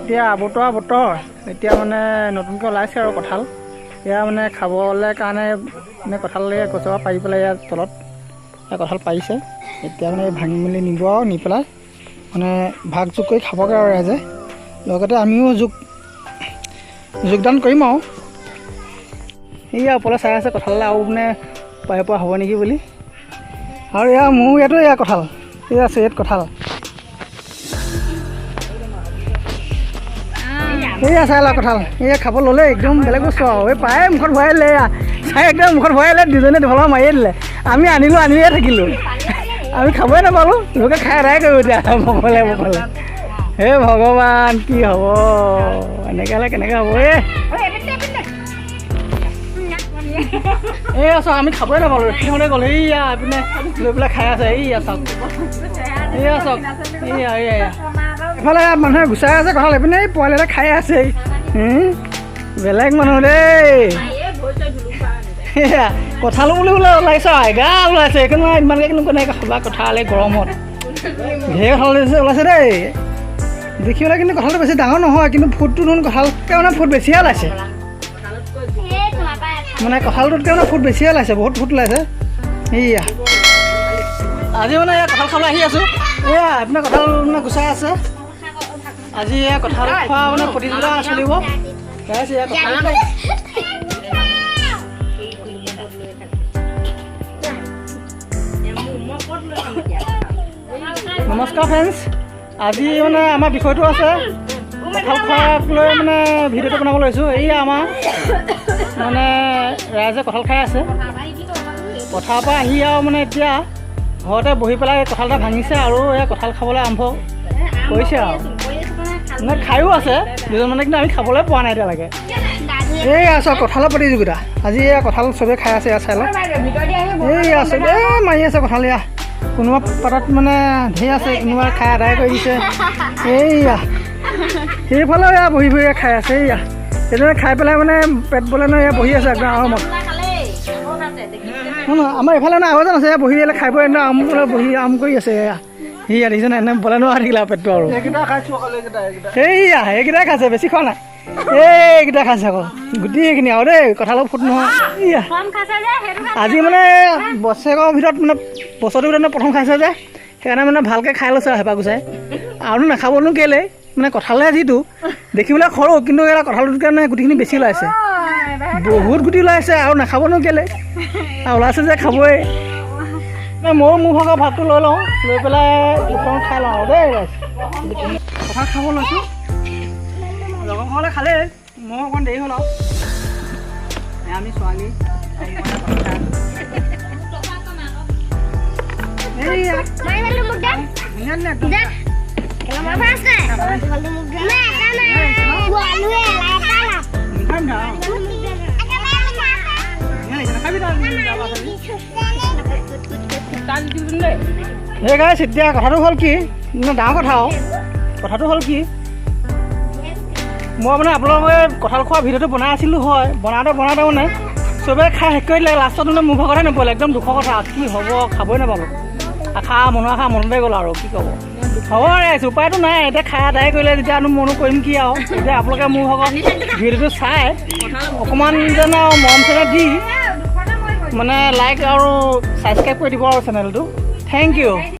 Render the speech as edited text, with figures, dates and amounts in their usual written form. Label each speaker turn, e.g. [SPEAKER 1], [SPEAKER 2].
[SPEAKER 1] এতিয়া আবতৰা বতৰ, এতিয়া মানে নতুনকৈ ওলাইছে আৰু কঁঠাল। এয়া মানে খাবলৈ কাৰণে মানে কঁঠাল এই গছৰ পৰা পাৰি পেলাই ইয়াত তলত এয়া কঁঠাল পাৰিছে। এতিয়া মানে ভাঙি মেলি নিব আৰু নি পেলাই মানে ভাগ যোগ কৰি খাবগৈ আৰু ৰাইজে, লগতে আমিও যোগদান কৰিম আৰু। এয়া ওপৰলৈ চাই আছে কঁঠাল আৰু মানে পাৰিব পৰা হ'ব নেকি বুলি। আৰু এয়া মোৰ ইয়াতো এয়া কঁঠাল, এয়া আছে ইয়াত কঁঠাল। এয়া চাই লোৱা কঁঠাল, এয়া খাব ল'লে একদম বেলেগ বস্তু আৰু। এই পায়ে মুখত ভৰাই দিলে, এয়া চাই একদম মুখত ভৰাই দিলে, দুজনে দুফালৰ মাৰিয়ে দিলে। আমি আনিলোঁ, আনিয়ে থাকিলোঁ, আমি খাবই নাপালোঁ। লোকে খাই আদায় কৰিব এতিয়া বকলে বকলে। হে ভগৱান, কি হ'ব এনেকৈ হ'লে, কেনেকৈ হ'ব? এই চাওক, আমি খাবই নাপালোঁ, ৰখি থাকোঁতে গ'ল। এইয়া এইপিনে লৈ পেলাই খাই আছে। এইয়া চাওক, এইয়া চাওক, এইয়া এইয়া এইয়া এইফালে মানুহে গুচাই আছে কঁঠাল, এইপিনে এই পোৱালি এটা খাই আছে। বেলেগ মানুহ দেই। এয়া কঁঠালো বুলি বোলে ওলাইছে আৰু এগাল ওলাইছে। এইখন ইমানকৈ কিন্তু কেনেকৈ খাবা কঁঠাল এই গৰমত? ঢেৰ কঁঠাল ওলাইছে দেই দেখিবলৈ। কিন্তু কঁঠালটো বেছি ডাঙৰ নহয়, কিন্তু ফুটটো দেখোন কঁঠালতকৈ মানে ফুট বেছিহে ওলাইছে। মানে কঁঠালটোতকৈ মানে ফুট বেছিহে ওলাইছে, বহুত ফুট ওলাইছে। এইয়া আজি মানে এয়া কঁঠাল খাবলৈ আহি আছোঁ। এয়া এইপিনে কঁঠাল মানে গুচাই আছে। আজি এয়া কঁঠাল খোৱা মানে প্ৰতিযোগিতা চলিব। এয়া কঁঠাল নমস্কাৰ ফ্ৰেণ্ডছ, আজি মানে আমাৰ বিষয়টো আছে কঁঠাল খোৱাক লৈ মানে ভিডিঅ'টো বনাব লৈছোঁ। এইয়া আমাৰ মানে ৰাইজে কঁঠাল খাই আছে পথাৰৰ পৰা আহি আৰু মানে এতিয়া ঘৰতে বহি পেলাই কঁঠাল এটা ভাঙিছে আৰু এই কঁঠাল খাবলৈ আৰম্ভ কৰিছে আৰু মানে খায়ো আছে দুজন মানে, কিন্তু আমি খাবলৈ পোৱা নাই এতিয়ালৈকে। এইয়া চাওক কঁঠালৰ প্ৰতিযোগিতা, আজি এয়া কঁঠাল চবেই খাই আছে। এয়া চাই লওক, এইয়া চবেই মাৰি আছে কঁঠাল। এয়া কোনোবা পাতত মানে ঢেৰ আছে, কোনোবা খাই আদায় কৰি দিছে। এইয়া সেইফালেও এয়া বহি বহি খাই আছে। এইয়া সেইজনে খাই পেলাই মানে পেট বোলে নহয়, এয়া বহি আছে একদম আৰামত। নহয় আমাৰ এইফালে মানে আৰু এজন আছে, এয়া বহি পেলাই খাই বৈ একদম আৰাম বহি আৰাম কৰি আছে। এয়া সেয়া দেখিছে নাই, এনে বোলে নোৱাৰা থাকিলে আৰু পেটটো আৰু। এইয়া সেইকেইটাই খাইছে, বেছি খোৱা নাই, এইকেইটা খাইছে আকৌ গোটেইখিনি আৰু দেই। কঁঠালৰ ফুট নহয়। এইয়া আজি মানে বছৰেকৰ ভিতৰত মানে বছৰটোৰ ভিতৰত প্ৰথম খাইছে যে, সেইকাৰণে মানে ভালকৈ খাই লৈছে আৰু হেঁপাহ গুচাই। আৰু নাখাবনো কেলৈ, মানে কঁঠালহে যিটো দেখিবলৈ সৰু, কিন্তু এটা কঁঠালটোতকৈ মানে গুটিখিনি বেছি ওলাইছে, বহুত গুটি ওলাইছে। আৰু নাখাবনো কেলৈ, আৰু ওলাইছে যে খাবই। ময়ো মোৰ ভাগৰ ভাগটো লৈ লওঁ, লৈ পেলাই দুখন খাই লওঁ আৰু দেই। কঁঠাল খাব লৈছোঁ, লগৰসকলে খালেই, মই অকণমান দেৰি হ'ল আৰু। আমি ছোৱালী এই গাইছ, এতিয়া কথাটো হ'ল কি, মানে ডাঙৰ কথা আৰু কথাটো হ'ল কি, মই মানে আপোনালোকে কঁঠাল খোৱা ভিডিঅ'টো বনাই আছিলোঁ হয়, বনাওঁতে বনাওঁতে মানে চবেই খাই শেষ কৰি দিলে, লাষ্টত মানে মোৰ ভাগতহে নপৰিলে। একদম দুখৰ কথা, কি হ'ব, খাবই নাপালোঁ। আশা মনৰ আশা মনতে গ'ল আৰু কি ক'ব। হ'ব ৰাইজ, উপায়টো নাই, এতিয়া খাই আদায় কৰিলে যেতিয়া মনো কৰিম কি আৰু। এতিয়া আপোনালোকে মোৰ ভাগত ভিডিঅ'টো চাই অকণমান যেন আৰু মৰম চেনেহ দি মানে লাইক আৰু ছাবস্ক্ৰাইব কৰি দিব আৰু চেনেলটো। Thank you.